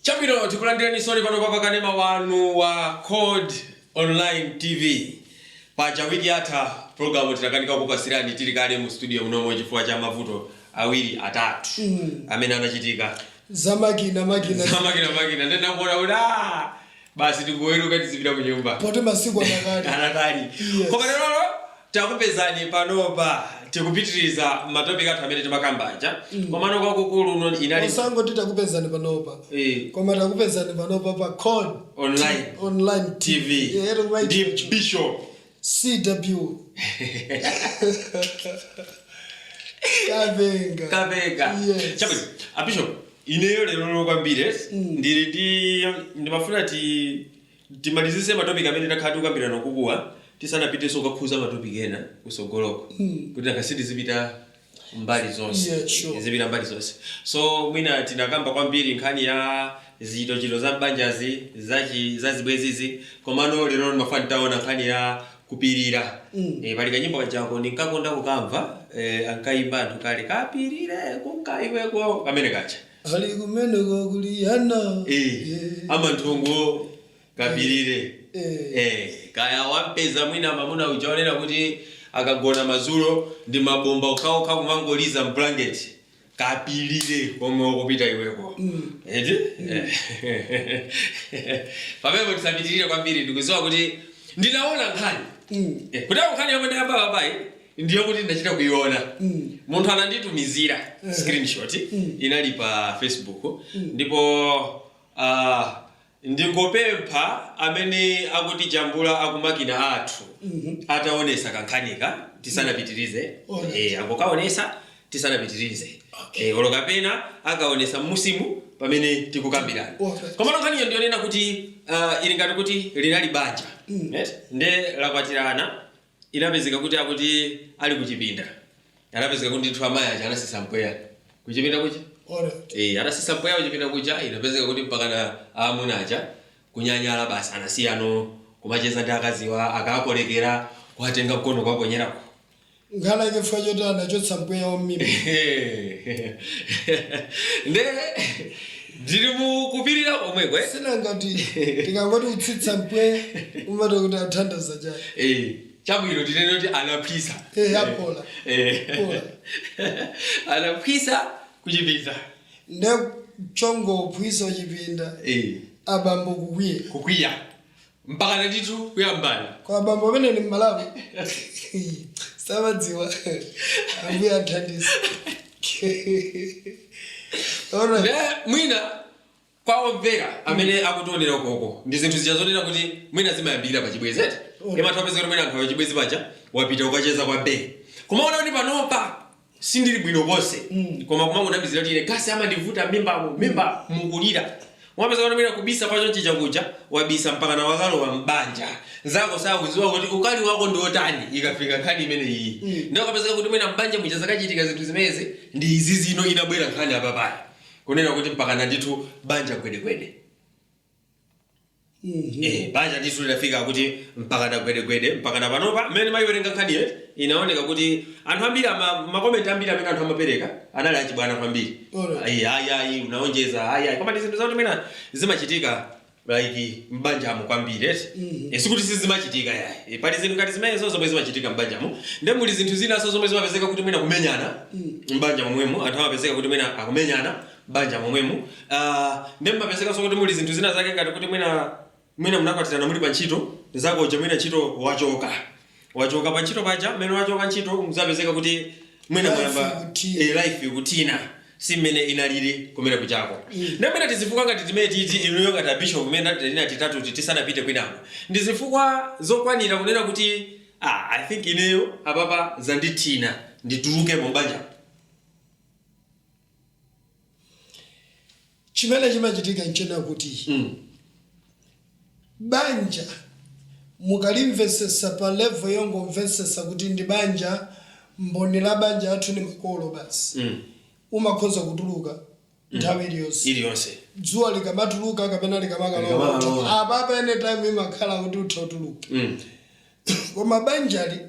Chabwino, tikulandireni pano pa kanema wanu wa Code Online TV. Paja wiki yatha program tinakanika kupasirani tili kale mu studio munomo chifukwa cha mavuto awiri atatu amene anachitika. Zamakina makina. Zamakina makina, ndinakuona kuti basi tikuweruka, tizipita ku nyumba. Poti masiku anakali. Anakali. Yes. Koma lero takupezani panopa, tikupitiriza matopic athu amene timakamba aja. Komano kwakukulu uno inali Osangoti takupezani panopa, koma takupezani panopa pa Code Online Online TV. Yeah, ndi Bishop CW Kapenga. Kapenga. Yes. Chabwino, a Bishop, ineyo lero kwambiri ndili ndi ndimafuna timalizise matopic amene takhala tikukambirana kukuwa tisanapitenso kukakhuza matopic ena kusogoloko, kuti nakasi tizipita mbali zonse. Tizipita mbali zonse. So mwina tinakamba kwambiri nkhani ya zichitochito za mbanjazi, zazibwezizi, komano lero ndimafuna nditaona nkhani ya kupirira. Pali kanyimbo kachako ndinkakonda kukamva, ankayimba anthu kale, "Kapirire kunkaiweko," kamene kacha. Ali kumeneko kuliyana. Amanthungo kapirire. Kaya wampeza mwina mamuna uchaonera kuti akagona mazulo ndi mabomba okhaokha kumangoliza mblanketi, kapirire komwe ukupita iweko. Eti pamenepo tisapitirire kwambiri. Ndikudziwa kuti ndinaona nkhani. Kutako nkhani yomwe ndayamba papayi ndiyo kuti ndachita kuiona. Munthu ananditumizira screenshot, inali pa Facebook. Ndipo ndingopempha amene akutijambula, akumakina athu, ataonesa kankhanika tisanapitirize. Angokaonesa tisanapitirize. Olo kapena akaonesa mmusimu pamene tikukambirana. Komano nkhaniyo ndiyonena kuti ili ngati kuti linali banja. Yes? Nde lakwatirana, inapezeka kuti akuti ali kuchipinda, anapezeka kuti ndithu amayi aja anasisa mpweya kuchipinda kucha. Anasisa mpweya kuchipinda kucha, inapezeka kuti mpakana aamuna aja kunyanyala basi, anasiyano kumacheza ndi akaziwa, akakolekera kuwatenga mkono kwaponyerako. Nkhala chifukwa choti anachotsa mpweya wa mmimba. Nde ndili mukupirira komweko, eh? Sinangati tikangoti utsitsa mpweya, umati kuti athandaza chani? Chabwino, tinene kuti anaphwisa. Apola. Pola. Anaphwisa kuchipinda. Nde chongophwisa chipinda, abambo kukwiya. Kukwiya mpaka ndithu kuyambana. Kwa abambo amene ni mmalawi samadziwa, Ambuye athandize. Alright. Nde mwina kwa omvera amene akutionera koko, ndi zinthu zija zonena kuti mwina zimayambirira pa chibwezi, eti? Imatha kupezeka kuti mwina anthu pa chibwezi paja wapita ukacheza kwa be, kumaona kuti panopa sindili bwino konse, koma kumangonamizira kuti ine gasi amandivuta mimbamo, mimba mukulira. Umapeza kuti mwina kubisa kwacho nchija kuja wabisa mpaka na wakalowa mbanja zako, sakuziwa kuti ukali wako ndi otani ikafika nkhani imene iyi. Ndio ukapezeka kuti mwina mbanja muja zakachitika zinthu zimenezi, ndi izi zino inabwera nkhani apapaya kunena kuti mpaka na ndithu banja gwedegwede. Banja ndithu linafika kuti mpaka na gwedegwede. Mpaka na panopa mmene mayiwerenga nkhaniyo, inaoneka kuti anthu ambiri makomenti ambiri amene anthu amapereka anali achibwana kwambiri. Ayi, ayi, ayi, unaonjeza, ayi, ayi. Koma ndi zinthu zakuti mwina zimachitika like m'banjamo kwambiri, eti? Sikuti sizimachitika yayi. Pali zinthu ngati zimenezo zomwe zimachitika m'banjamo. Nde muli zinthu zinaso zomwe zimapezeka kuti mwina kumenyana m'banja momwemo, anthu amapezeka kuti mwina akumenyana banja momwemo. Nde mumapezekanso kuti muli zinthu zina zake ngati kuti mwina munakwatirana muli pa ntchito zakoja, mwina ntchito wachoka, wachoka pa ntchito paja, mmene wachoka ntchito muzapezeka kuti mwina Life mwayamba ikuthina. Life ikuthina, si mmene inalili kumene kuchako. Nde mwina tizifukwa ngati timene titi inuyo ngati abishop mmene tina titatu tisanapite kwinako, ndi zifukwa zokwanira kunena kuti I think ineyo apapa zandithina, ndituluke mu banja? Chimene chimachitika nchena kuti banja mukalimvesesa pa level yongomvesesa kuti ndi banja, mboni la banja athu ni makolo basi, umakhoza kutuluka nthawi iliyonse. Iliyonse. Dzuwa likamatuluka kapena likamakalowa, Likamakalowa. Apapa anytime imakhala kuti utha utuluka. Koma banjali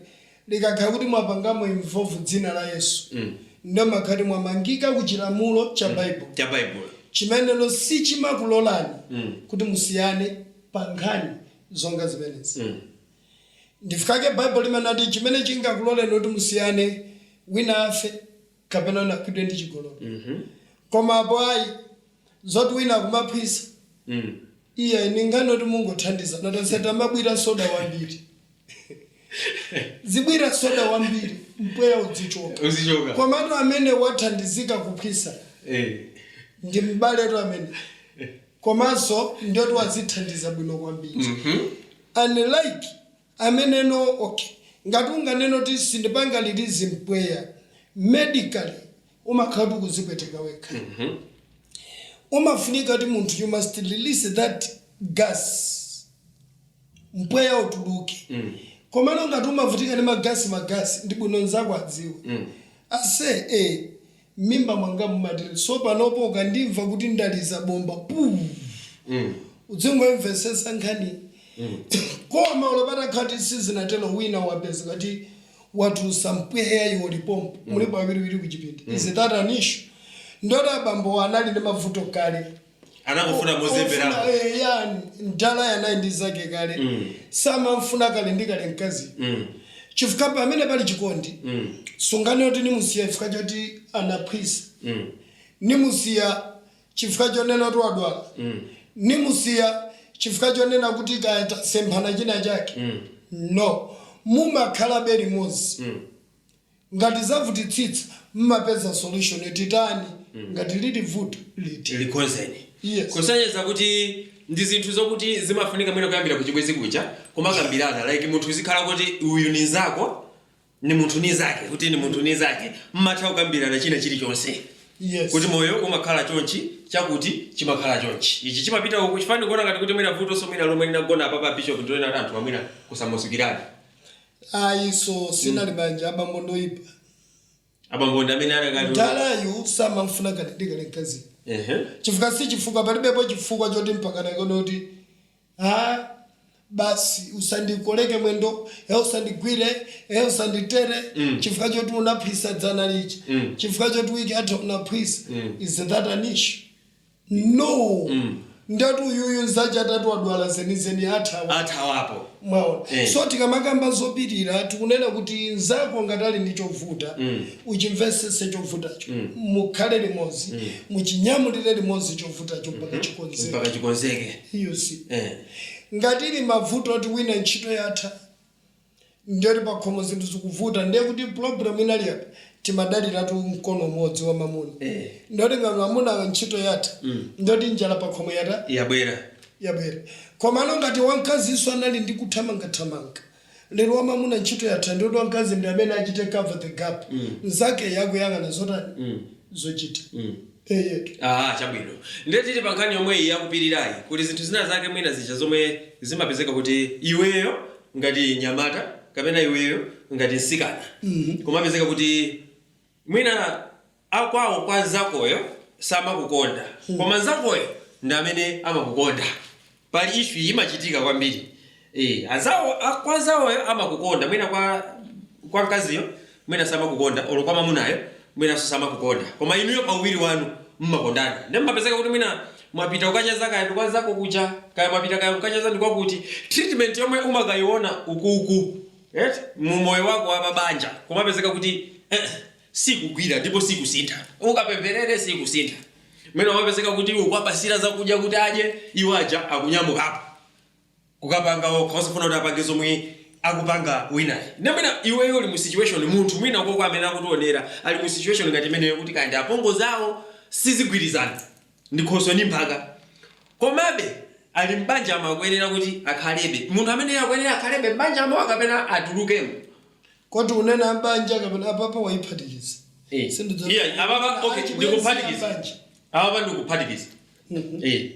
likakhala kuti mwapangamo involve dzina la Yesu, ndo makhati mwamangika ku chilamulo cha Bible. Cha Baibulo. Chimeneno sichimakulolani kuti musiyane pa nkhani zonga zimenezi. Ndifukake Baibulo limanati chimene chingakuloleni kuti musiyane, wina afe kapena wina agwidwe ndi chigololo. Koma apo ayi, zoti wina akumaphwisa, iye ni nkhani yoti mungothandiza nataseta mabwira soda wambiri, zibwira soda wambiri, mpweya udzichoka. Uzichoka. Komatu amene wathandizika kuphwisa ndi m'baletu amene, komanso ndiyoti wazithandiza bwino kwambiri, unlike ameneno. Okay, ngati unganene kuti sindipanga release mpweya, medically umakhala kuti ukuzipweteka wekha. Umafunika kuti munthu, you must release that gas, mpweya utuluke. Komano ngati umavutika ndi magasi magasi, ndi bwino nzako adziwe, ase mimba mwanga mumatire, so panopo ukandimva kuti ndaliza bomba puu, udzingoimvesesa nkhani. Koma ulopata khati sizinatero, wina wapeza kuti watulusa mpweya, iwo lipompo mulipo awiriwiri kuchipinda, is that an issue? Ndoti abambo anali ndi mavuto kale. Anangofuna mozemberamo. Ofuna, ya ndala yanayi ndi zake kale. Samamfuna kale ndi kale mkazi, chifukwa pamene pali chikondi, sungani kuti nimusiya chifukwa choti anaphwisa, nimusiya chifukwa chonena kuti wadwala, nimusiya chifukwa chonena kuti kaya tasemphana china chake. No, mumakhalabe limodzi. Ngati zavutitsitsa, mmapeza solution, titani ngati lili vuto liti. Likonzeni. Yes. Kusonyeza kuti ndi zinthu zokuti zimafunika mwina kuyambira kuchibwezi kuja kumakambirana, like munthu uzikhala kuti uyu ni nzako, ni munthu ni zake, kuti ni munthu ni zake, mmatha kukambirana china chilichonse. Yes. Kuti moyo umakhala chonchi, chakuti chimakhala chonchi, ichi chimapita uku. Chifani kuona ngati kuti mwina vuto mwina lomwe linagona apa pa bishop ndilona kuti anthu amwina kusamusukirana. Ayi, so sinali banja, abambo ndoyipa. Abambo ndi amene anakati. Mdalayu samamfuna kale ndi kale mkazi, chifukwa si chifukwa, palibepo chifukwa choti mpakana kuti ha, basi usandikoleke mwendo, e usandigwire, e usanditere, chifukwa choti unaphwisa dzana licha, chifukwa choti wiki atha unaphwisa. Is that an issue? No. Ndati uyuyu nzache atatu wadwala zenizeni, athawa. Athawapo. Mwaona? Eh. So tikamakamba zopirira, tikunena kuti nzako ngati ali ndi chovuta, uchimvesese chovutacho, mukhale limodzi, muchinyamulire limodzi chovutacho mpaka chikonzeke. Mpaka chikonzeke. You see? Eh. Ngati ili mavuto oti wina ntchito yatha, ndiyoti pakhomo zinthu zikuvuta, ndiye kuti problem inali apa, timadaliratu mkono umodzi wa mamuna. Ndiyoti ngati mamuna ntchito yatha, ndiyoti njala pakhomo yata. Yabwera. Yabwera. Komano ngati wamkazinso anali ndi kuthamangathamanga, lero wamamuna ntchito yatha, ndiyoti wamkazi ndi amene achite cover the gap, nzake yakuyang'ana zotani, zochita. Eyetu. Ah, chabwino. Ndiye tili pa nkhani yomwe iyi yakupirirayi, kuti zinthu zina zake mwina zija zomwe zimapezeka kuti iweyo ngati nyamata kapena iweyo ngati msikana, kumapezeka kuti mwina akwawo kwa nzakoyo samakukonda, koma nzakoyo ndi amene amakukonda. Pali issue iyi imachitika kwambiri. Anzawo kwa anzawoyo amakukonda, mwina kwa mkaziyo mwina samakukonda, olo kwa mamunayo mwinanso samakukonda, koma inuyo pa uwiri wanu mmakondana. Ndi mmapezeka kuti mwina mwapita kukacheza kaya ndi kwa nzako kuja, kaya mwapita kaya kukacheza ndi kwakuti, treatment yomwe umakayiona ukuku, right? Mu moyo wako wa mabanja kumapezeka kuti sikugwira ndipo sikusintha, ukapempherere sikusintha. Mwina umapezeka kuti ukwapasira zakudya kuti adye, iwo aja akunyamukapo kukapanga okha, osafuna kuti apange zomwe akupanga winayi. Ndi mwina iweyo uli mu situation, munthu mwina koko amene akutionera ali mu situation ngati imeneyo, kuti kaya ndi apongozi awo sizigwirizana, ndi khoso ndi mphaka, komabe ali mbanja, amakuyenera kuti akhalebe, munthu amene akuyenera akhalebe mbanja mo kapena atulukemo? Koti unena banja kapena apapa wayiphatikiza? Yeah, apapa, okay, ndikuphatikiza. Apapa ndikuphatikiza.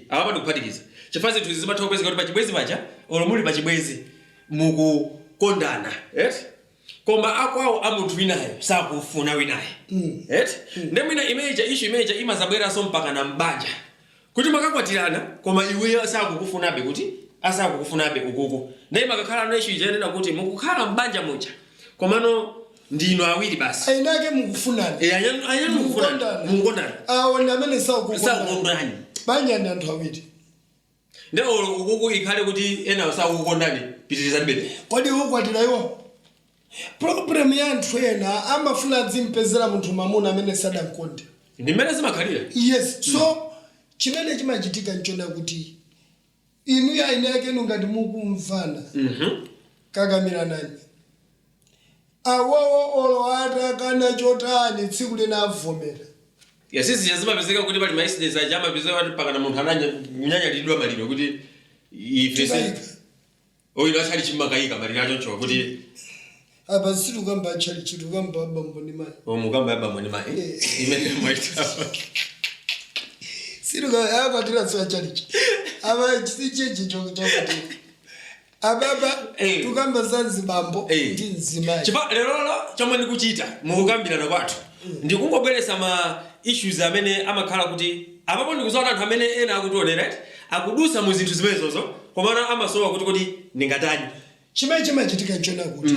Apapa ndikuphatikiza chifukwa zinthu izi zimatha kupezeka kuti pachibwezi paja, olo muli pachibwezi, mukukondana, yes? Koma akwawo a munthu winayo sakufuna winayo, yes? Ndi mwina imeneja issue imeneja imazabweranso mpaka na mbanja, kuti mwakakwatirana koma iweyo sakukufunabe, kuti asakukufunabe ukuku. Ndi imakakhala no issue ija yenena kuti mukukhala mbanja muja, komano Ndinu awiri basi. Ainake mukufunana. Eh, anyanu mukufunana. Mukukondana. Mukukondana. Awo ndi amene sakukondana. Sakukondani. Banja ndi anthu awiri. Nde olo ukuku ikhale kuti ena sakukondani, pitirizani bebe. Kodi ukwatira iwo? Problem ya anthu ena, amafuna adzimpezera munthu mamuna amene sadamkonde. Ndi mmene zimakhalira. Yes, so chimene chimachitika nchona kuti inu ya ine yake inu ngati mukumvana, kakamiranani. Awowo olo atakana chotani, tsiku lina avomera. Yasisi zimapezeka kuti pali ma incidents aja amapezeka kuti pakana munthu ananyanyalidwa maliro kuti ife Tikayika. Oyino achali chimakayika maliro achonchowa kuti Apa sitikamba tchalichi, tikamba bambo ndi mayi. Omukamba bambo ndi mayi. Eh. Imene mwaita. Akwatira siwa tchalichi apa, sichechi chokwatira apapa. Tukamba za mzibambo ndi mzimayi. Chipa lerolo chomwe ndikuchita mukukambirana kwathu ndikungobweretsa ma issues amene amakhala kuti apapo ndikuzaona anthu amene ena akutionera, right? Akudusa mu zinthu zimenezozo, komano amasowa kuti ndingatani. Chimene chimachitika nchona kuti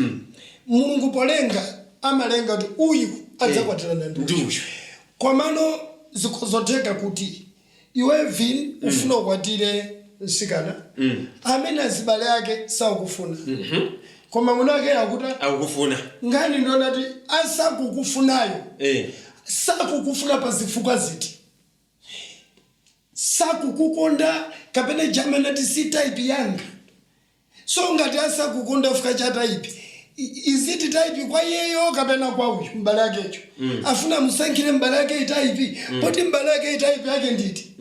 Mulungu polenga amalenga kuti uyu adzakwatirana ndi ndi uyu. Uyu. Komano zikhozotheka kuti iwe Vin ufuna ukwatire msikana amene azibale ake sakufuna, koma mwini wake akuti akukufuna. Ngani ndiona kuti asakukufunayo sakukufuna pa zifukwa ziti? Sakukukonda kapena jamanati si type yanga? So ngati asakukonda fika cha type, iziti type kwa iyeyo kapena kwa uyu mbale akecho? Afuna musankhire mbale ake type, poti mbale ake type yake nditi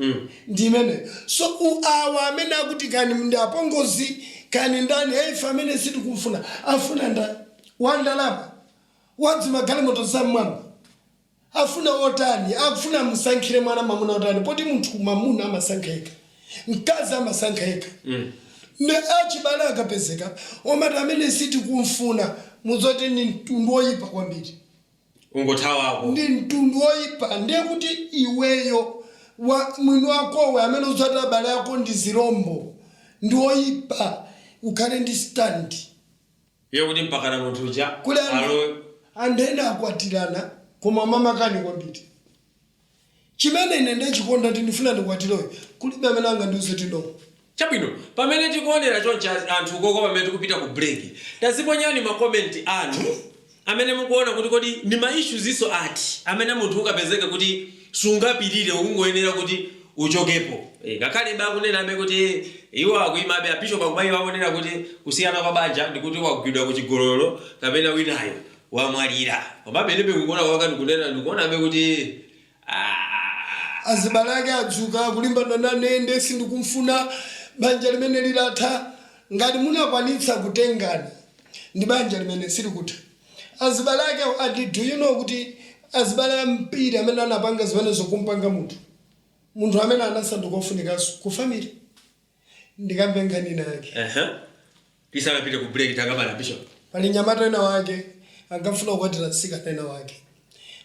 ndi imeneyo. So awa amene akuti kani ndi apongozi kani ndani, ife amene sitikumfuna, afuna nda wandalama, wadzimagalimoto zam'mwamba, afuna otani? Akufuna musankhire mwana mamuna otani? Poti munthu mamuna amasankha yekha, mkazi amasankha yekha. Ne achibale akapezeka omati amene sitikumfuna, muzoti ni mtundu woyipa kwambiri. Ungothawako. Ndi mtundu woyipa. Ndiye kuti iweyo wa mwini wakowe amene uzati abale ako ndi zirombo, ndi woyipa, ukhale ndi stand Iye kuti mpakana munthu uja Kuli alowe. Anthu ena akwatirana koma mamakani kwambiri. Chimene ine ndachikonda kuti ndifuna ndikwatireyo, kulibe amene angandiuze ti no. Chabwino, pamene tikuonera chonchi anthu koko, pamene tikupita ku break, taziponyani ma comment anu amene mukuona kuti kodi ndi ma issues iso ati amene munthu ukapezeka kuti sungapirire, ukungoyenera kuti uchokepo. Ngakhale bakunena abe kuti iwo akuimabe, a bishop akumayiwa akunena kuti kusiyana kwa banja ndikuti wagwidwa ku chigololo kapena winayo wamwalira, komabe ndibe kukuona kwaka ndikunena ndikuonabe kuti ah, Azibale ake adzuka kulimbana nane, nde sindikumfuna, banja limene lilatha. Ngati munakwanitsa kutengana ndi banja limene silikutha, azibale ake ati, do you know kuti azibale ambiri amene anapanga zimenezo kumpanga munthu amene anasanduka ofunikanso ku family? Ndikambe nkhani ina yake. Ehe, tisanapite ku break, takabala bishop. Pali nyamata ena wake ankafuna kukwatira mtsikana ena wake.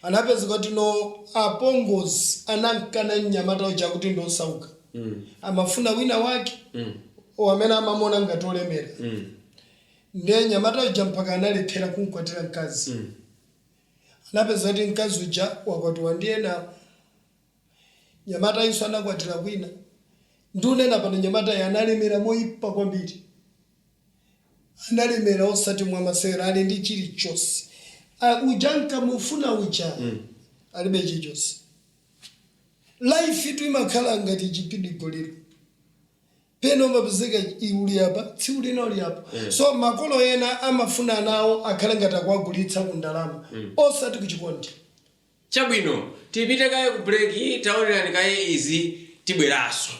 Anapeza kuti no, apongozi anankana mnyamata uja kuti ndosauka. Amafuna wina wake amene amamona ngati olemera. Ndiye nyamata uja mpaka analephera kumkwatira mkazi. Anapeza kuti mkazi uja wakwatiwa ndi ena, nyamata inso anakwatira kwina. Ndiunena pano nyamata analemera moyipa kwambiri, analemera osati mwamasewera, ali ndi chilichonse. Ah, uja nkamufuna uja alibe chilichonse. Life itu imakhala ngati chipidigoliro, pena umapezeka uli apa, tsiku lina uli apa. So makolo ena amafuna nawo akhale ngati akuwagulitsa ku ndalama, osati ku chikondi. Chabwino, tipite kaye ku break, taonerani kaye izi, tibweranso.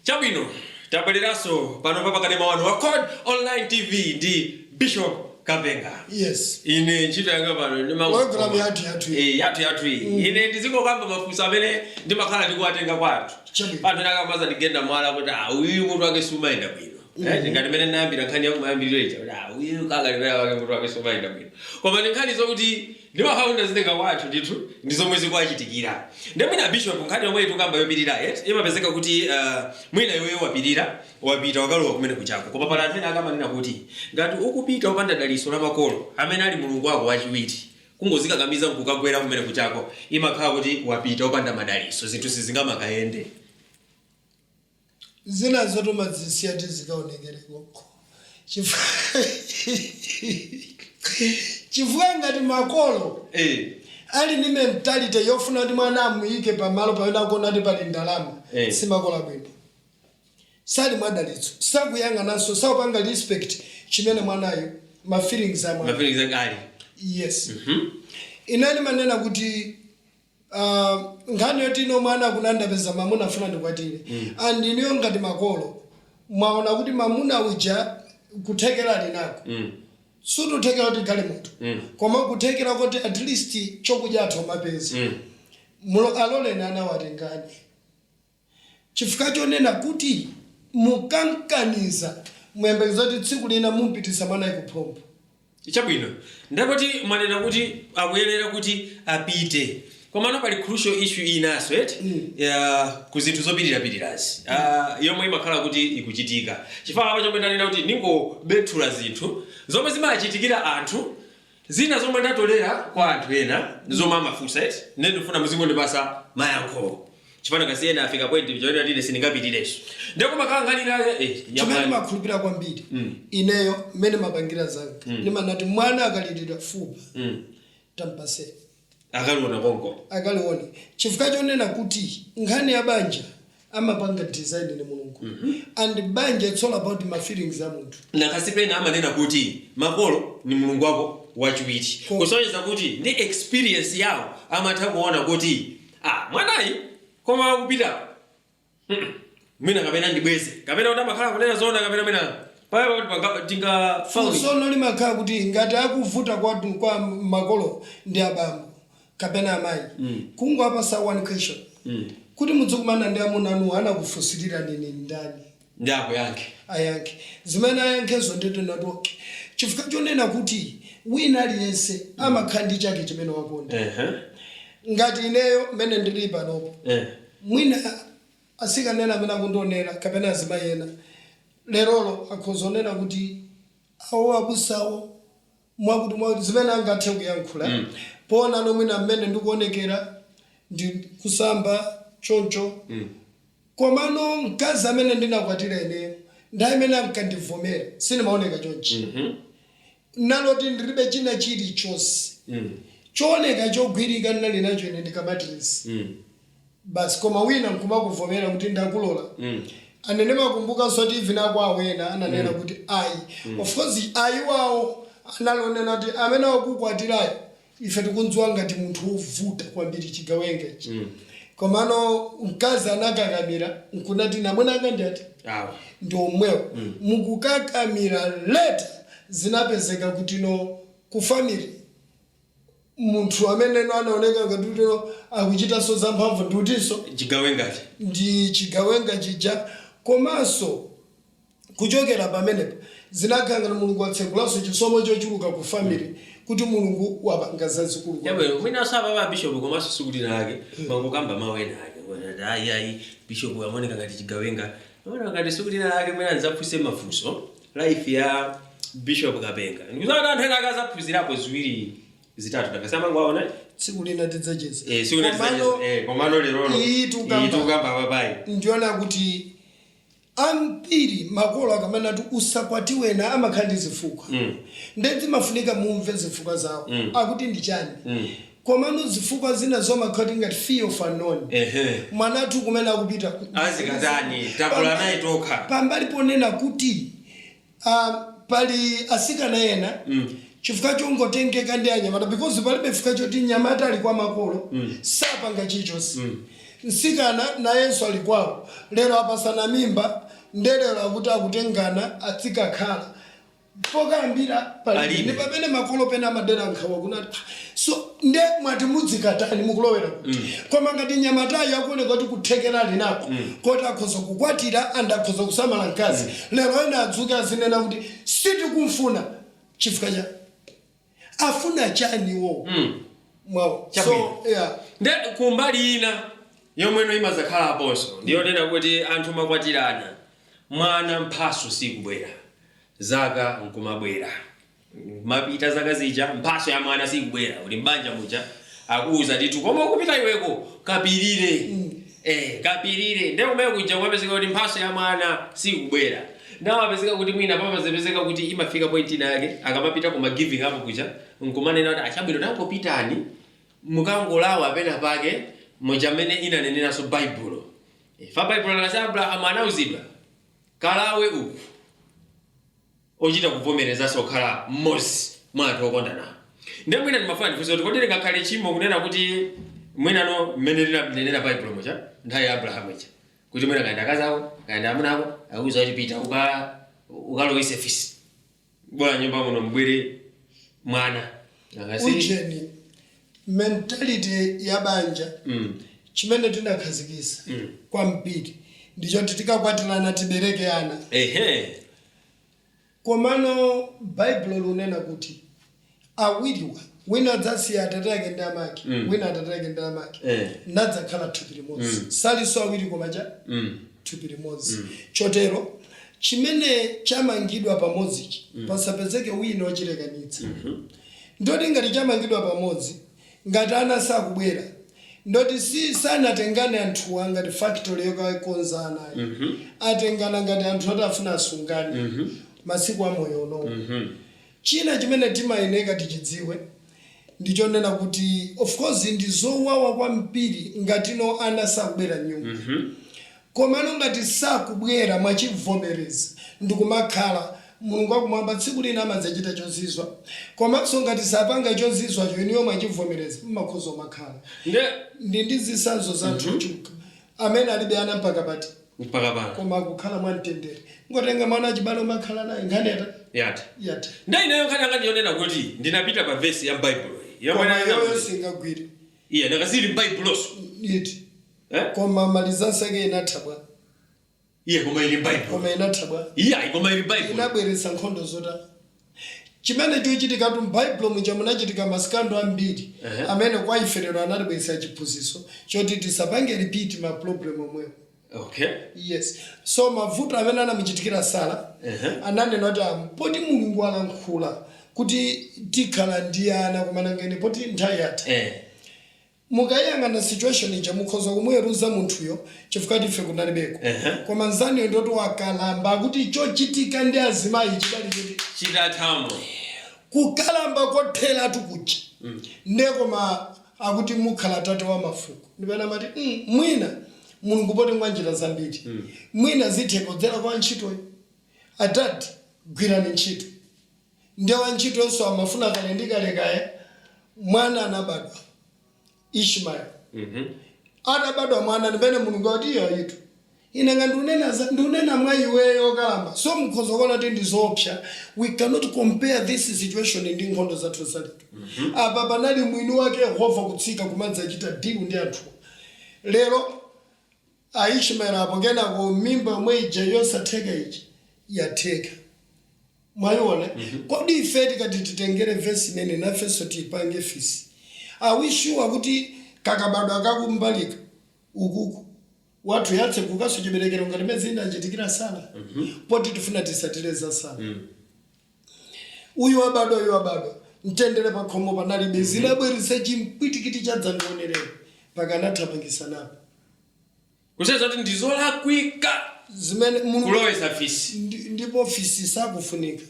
Chabwino, tabwereranso pano pa pakanema wanu wa Code Online TV ndi Bishop. Kapenga. Yes. Ine ntchito yanga pano Program yathu yathu iyi. Yathu yathu iyi. Ine ndizingokamba mafunso amene ndimakhala ndikuwatenga kwathu. Chabwino. Anthu akamaza ndigenda mwala kuti, "Ah, uyu mutu wake sumayenda bwino." Ngati mmene ndinayambira nkhani yangu mayambiriro ija kuti, "Ah, uyu kakalimera wake mutu wake sumayenda bwino." Koma ndi nkhani zokuti ndimakhala ndazitenga kwathu ndithu, ndi zomwe zikuwachitikira. Ndi mwina, Bishop, nkhani yomwe tikamba yopirira yet imapezeka kuti mwina iweyo wapirira, wapita, wakalowa kumene kuchako, koma pala anthu ena akamanena kuti ngati ukupita upanda daliso la makolo amene ali Mulungu wako wachiwiri, kungozikakamiza nkukagwera kumene kuchako, imakhala kuti wapita upanda madaliso, zinthu sizingamakayende. Zina zotomadzisiya tizikaonekere koko, chifukwa ngati makolo ali ndi mentality yofuna kuti mwana amuyike pamalo pamene akuona kuti pali ndalama, simakolo abwino, sali mwadalitso, sakuyang'ananso, sakupanga respect chimene mwanayo, ma feelings a mwana. Ma feelings ake ali. Yes. Inani manena kuti nkhani yoti ino mwana akunandapeza mamuna, afuna ndikwatire, and iniyo ngati makolo mwaona kuti mamuna uja kuthekera ali nako, sututhekera kuti gale munthu, koma kuthekera kuti at least chokudya athu amapeza, aloleni ana watengani, chifukwa chonena kuti mukankaniza, muyembekeza kuti tsiku lina mumpitisa mwanayi kuphompho. Chabwino, ndapoti mwanena kuti akuyenera kuti apite, komano pali crucial issue inanso eti ya ku zinthu zopitirapitirazi, yomwe imakhala kuti ikuchitika, chifukwa apa chomwe ndanena kuti ningobethula zinthu zomwe zimachitikira anthu, zina zomwe ndatolera kwa anthu ena zomwe amafunsa eti, nde ndifuna muzingondipasa mayankho, chifana kasi ena afika point choyena tine sindingapitirenso, ndiye kumakhala nkhani inake ya Chimene mwana. Makhulupirira kwambiri ineyo, mmene mapangira zanga, ndimanati mwana akalirira fupa, tampaseni. Akaliona konko. Akalione, chifukwa chonena kuti nkhani ya banja amapanga design ni Mulungu, and banja, it's all about ma feelings a munthu. Nakasi pena amanena kuti makolo ni Mulungu wako wachiwiri, kusonyeza kuti ndi experience yawo amatha kuona kuti, ah, mwanayi koma akupita, mwina kapena ndibweze, kapena kuti amakhala kunena zoona, kapena mwina paya tinga Funso limakhala kuti ngati akuvuta kwa makolo ndi abambo kapena amayi, kungowapasa one question kuti mudzikumana ndi amuna anu, anakufunsirira nini ndani? Ndi akuyankhe. Ayankhe zimene ayankhezo, ndito okay, chifukwa chonena kuti wina aliyense amakhala ndi chake chimene wakonda. Ngati ineyo mmene ndili panopo, mwina asikanena amene akundionera kapena azimayi ena lerolo akhozonena kuti awo abusawo mwakuti mwakuti, zimene angathe kuyankhula poonano mwina mmene ndikuonekera ndi kusamba choncho, komano mkazi amene ndinakwatira ineyo, nthawi imene ankandivomera, sindimaoneka chonchi. Naloti ndilibe china chilichonse chooneka chogwirika, ndinali nacho ine ndikamatirisi basi. Koma wina nkumakuvomera kuti ndakulola, anene makumbukanso kuti even akwawo ena ananena kuti ayi, of course ayi wawo analonena kuti amene akukwatirayo ife tikundziwa ngati munthu wovuta kwambiri, chigawengachi. Komano mkazi anakakamira nkunati namwene anga ndiyati Awa. Ndi omwewo mukukakamira. Later zinapezeka kuti no, ku family munthu amene no anaoneka ngati kuti no akuchitanso zamphamvu ndi utinso? Chigawengachi. Ndi chigawenga chija. Komanso kuchokera pamenepo zinakhala ngati Mulungu watsekulanso chisomo chochuluka ku family, kuti Mulungu wapanga zazikulu kwambiri. Chabwino, mwinanso apa bishop, komanso sikuti nake mangokamba mawu ena ake kuti ayi ayi, bishop amaoneka ngati chigawenga, amaoneka ngati sikuti nake. Mwina ndidzafunse mafunso life ya Bishop Kapenga, ndikuzaona anthu ena akazaphunzirapo ziwiri zitatu takasamango aona. Tsiku lina tidzacheza. Siku lina tidzacheza. Komano lerono Iyi tukamba. Iyi tukamba papayi. Ndiona kuti ambiri makolo akamanati usakwatiwena amakhala ndi zifukwa, nde zimafunika mumve zifukwa zawo akuti ndi chani. Komano zifukwa zina zomakhala kuti ngati fear of unknown, mwanathu kumene akupita Azikatani? Takula naye tokha. Pambali ponena kuti pali asikana ena, chifukwa chongotengeka ndi anyamata, because palibe chifukwa choti nyamata ali kwa makolo, sapanga chilichonse, msikana nayenso ali kwawo, lero apasana mimba, ndelero akuti akutengana, azikakhala. Pokayambira palibe. Palibe. Ndi pamene makolo pena amadera nkhawa kunati, "Ah, so nde mwati mudzikatani, mukulowera kuti?" Koma ngati nyamatayo akuoneka kuti kuthekera ali nako koti akhoza kukwatira and akhoza kusamala mkazi, lero ena adzuke azinena kuti sitikumfuna chifukwa cha afuna chaniwo mwawo. So Chabwino. yeah. Nde kumbali ina yomweno imazakhalaponso ndiyonena kuti anthu makwatirana, mwana mphaso sikubwera, zaka nkumabwera, mapita zaka zija, mphaso ya mwana sikubwera. Uli mbanja muja, akuuza ndithu, koma ukupita iweko kapirire, kapirire. Nde kumene kuja kumapezeka kuti mphaso ya mwana sikubwera, ndamapezeka kuti mwina pamazepezeka kuti imafika point ina yake akamapita kuma giving up kuja nkumanena kuti achabwino, tangopitani mukangolawa pena pake muja mmene inaneneranso Baibulo. Fa Baibulo lakasi Abrahamu anauzidwa kalawe uku, ochita kuvomerezanso kukhala mmodzi mwa anthu okondana. Ndiye mwina ndimafuna ndifunse kuti kodi lingakhale chimo kunena kuti mwinano mmene linanenera Baibulo muja nthawi ya Abrahamu ija kuti mwina kayenda akazi ako, kayenda amuna ako, akuuza kuti pita ukalowese fisi, bola nyumba muno mbwere mwana? Angasi- Ujeni, mentality ya banja chimene tinakhazikisa kwambiri ndichoti tikakwatirana tibereke ana. Komano Baibulo lunena kuti awiriwa, wina adzasiya atate ake ndi amake, wina atate ake ndi amake, nadzakhala thupi limodzi. Salinso awiri koma cha thupi limodzi. Chotero chimene chamangidwa pamodzichi pasapezeke wina ochilekanitsa. Ndoti ngati chamangidwa pamodzi, ngati ana sakubwera, ndoti si sanatengane anthuwa ngati factory yokakonza anayo. Atengana ngati anthu oti afuna asungane masiku amoyo unowo. China chimene timayeneka tichidziwe ndichonena kuti of course ndi zowawa kwambiri ngatino ana sakubwera mnyumba. Komano ngati sakubwera, mwachivomereza ndikumakhala, Mulungu wakumwamba tsiku lina amadzachita chozizwa. Komanso ngati sapanga chozizwacho, inuyo mwachivomereza, mmakhoza umakhala. Nde Ndi zitsanzo za anthu ochuluka amene alibe ana mpaka pati? Mpaka pano. Koma akukhala mwamtendere. Ngotenga mwana achibale umakhala naye, nkhani yata Yati. Yati. Nde ineyo nkhani yanga ndiyonena kuti ndinapita pa vesi ya Baibulo yomwe Koma inanena yoyo singagwire. Iye nakasili m'Baibuloso. Iti? Eh? Koma malizansi inatha bwa? Iye, koma ili m'Baibulo. Koma inatha bwa? Iye ayi, koma ili m'Baibulo. Inabweretsa nkhondo zota chimene chochitikatu m'Baibulo muja munachitika ma scandal ambiri amene kwa ife lero anatibweretsa chiphunzitso choti tisapange repeat ma problem omwewo. Yes, so mavuto amene anamuchitikira Sara, ananena kuti poti Mulungu alankhula kuti tikhala ndi ana, koma nangene poti nthawi yatha. Mukayang'ana situation ija mukhoza kumuweruza munthuyo chifukwa ife kunalibeko. Koma nzaniyo ndoti wakalamba, akuti chochitika ndi azimayi chidali choti Chitathamo. Kukalamba kotheratu kuja. Nde koma akuti mukhala tate wa mafuko, ndipena amati mwina Mulungu poti ngwa njira zambiri, mwina zitheka kudzera kwa ntchitoyo. Adadi, gwirani ntchito. Nde wantchitonso amafuna kale ndi kale kaya. Mwana anabadwa, Ishmael. Atabadwa mwana, ndimene Mulungu akuti iyo ayitu ine nga ndiunena mwa iweyo kalamba. So mukhoza kuona kuti ndi zoopsa. We cannot compare this situation ndi nkhondo zathu zalero. Apa panali mwini wake Yehova kutsika kumadzachita deal ndi anthu. Lero Aishmael apo, kenako mimba yomwe ija yosatheka iji yatheka, mwayiona? Kodi ife tikati titengere vesi imene nafenso tiyipange fisi, are we sure kuti kakabadwa kakumbalika ukuku wathu yatsegukanso chiberekero ngati mene zinachitikira Sara? Poti tifuna tisatire za Sara. Uyu wabadwa, uyu wabadwa, mtendere pakhomo panalibe. Zinabweretsa chimpwitikiti cha dzandionerero pakanathamangisanapo. Kuseza kuti ndizolakwika zimene Mulungu kulowesa fisi. Ndipo fisi sakufunika,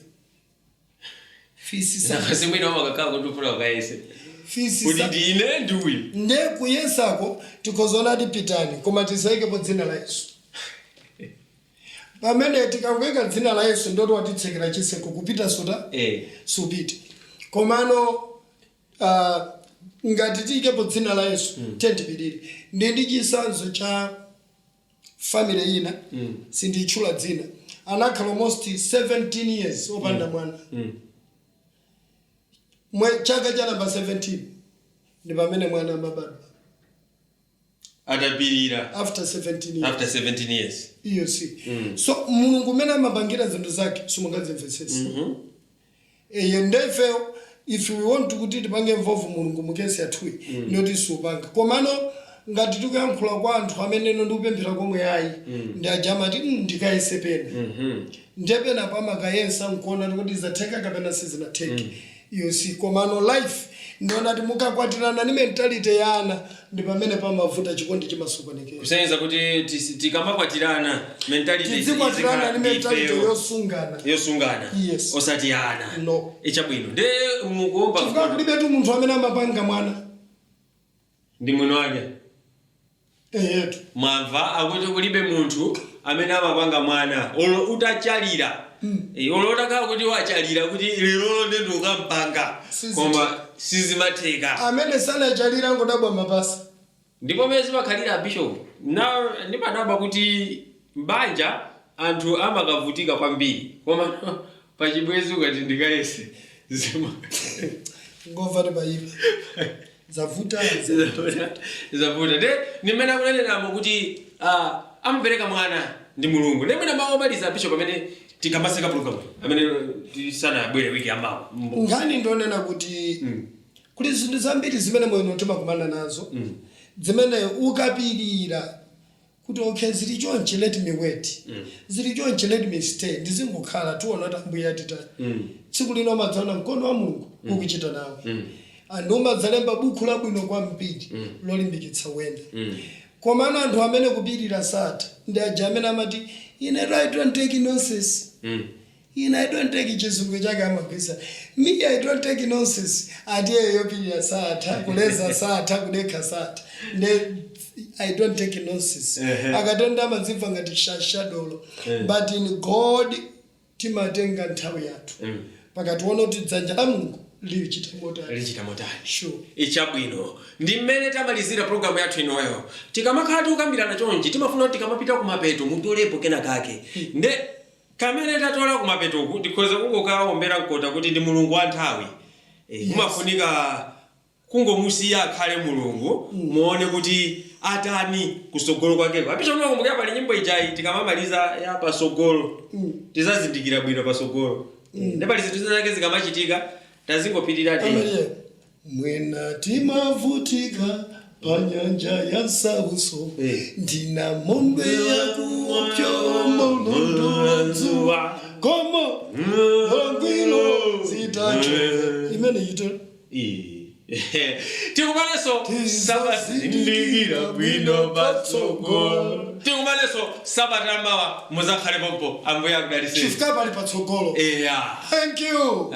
fisi sa Nakasi mwina wamakakhala kuti ufuna ukayese fisi kuti sa ndine ndi uyu. Nde kuyesako tikhozaona tipitani, koma tisayikepo dzina la Yesu. Pamene tikangoyika dzina la Yesu, ndoti watitsekera chiseko, kupita suta supita. Komano ngati tiyikepo dzina la Yesu, tiyeni ndi chitsanzo cha family ina, sindiyitchula dzina. Anakhala almost 17 years opanda mwana. Mwe chaka cha namba 17 ndi pamene mwana amabadwa. Atapirira. After 17 years. After 17 years. You see, so Mulungu umene amapangira zinthu zake simungazimvetsese. Eye, ndefe if we want kuti tipange involve Mulungu mu case yathuyi, ndiyoti siupanga. Komano ngati tikuyankhula kwa anthu amene ino ndikupemphera komwe ayi, ndi aja amati, ndikayese pena." Ndiye pena pamakayesa nkuona kuti zatheka kapena sizinatheke, you see. Komano life ndiona ti mukakwatirana ni mentality ya ana, ndi pamene pamavuta, chikondi chimasokonekera. Kusonyeza kuti tikamakwatirana mentality Tizikwatirana ni mentality ifeyo. yosungana. Yosungana. Yes. Osati ana. No. Ichabwino, nde mukuomba. Chifukwa kulibetu munthu amene amapanga mwana. Ndi mwini wake. Eyetu. Mwamva, akuti kulibe munthu amene amapanga mwana, olo utachalira. Olo utakhala kuti wachalira kuti lero ndi ukampanga, koma sizimatheka. Amene sanachalira ngodabwa mapasa. Ndipo mene zimakhalira, bishop, na ndimadabwa kuti mbanja anthu amakavutika kwambiri, koma pachibwezi ukati ndikayese zima Ngomva ti payipa zavuta. Zavuta. Nde nimene akuneneramo kuti amapereka mwana ndi Mulungu. Ndi mwina mawu omaliza, bishop, amene tikamaseka program amene tisanabwere wiki yamawa. Nkhani ndionena kuti kuli zinthu zambiri zimene moyo timakumana nazo, zimene ukapirira kuti, "Okay, zili chonchi, let me wait. Zili chonchi, let me stay, ndizingokhala, tiona kuti Ambuye atitani." Tsiku lino umadzaona mkono wa Mulungu ukuchita nawe, and umadzalemba buku labwino kwambiri lolimbikitsa wena. Komano anthu amene kupirira satha ndi aja amene amati, "Ine I don't take nonsense. Ine I don't take," chizungu chake amagwisa, "Me, I don't take nonsense." Ati yopirira satha, kuleza satha, kudekha satha, nde "I don't take nonsense." Akatenda amadzimva ngati shashadolo. But in God timatenga nthawi yathu pakationa kuti dzanja la Mulungu lichita motani. Lichita motani. Sure. Ichabwino, ndi mmene tamalizira programu yathu inoyo. Tikamakhala tikukambirana chonchi, timafuna kuti tikamapita kumapeto mutolepo kena kake. Nde kamene tatola kumapetoku, ndikhoza kungokaombera mkota kuti ndi Mulungu wa nthawi. Mumafunika kungomusiya akhale Mulungu, muone kuti atani kusogolo kwakeko. Apisha, unakumbukira pali nyimbo ijayi tikamamaliza ya pasogolo? Tizazindikira bwino pasogolo. Ndi pali zinthu zake zikamachitika, tazingopitira ti. Amaliye mwena timavutika pa nyanja ya nsauso, ndina mombe yakuopyomolondola dzuwa, koma langwilo zitacho imene ite. Tikumanenso. Tizazindikira bwino patsogolo. Tikumanenso sabata mawa, muzakhale pompo. Ambuye akudalitseni. Chifukwa pali patsogolo. Eya. Thank you.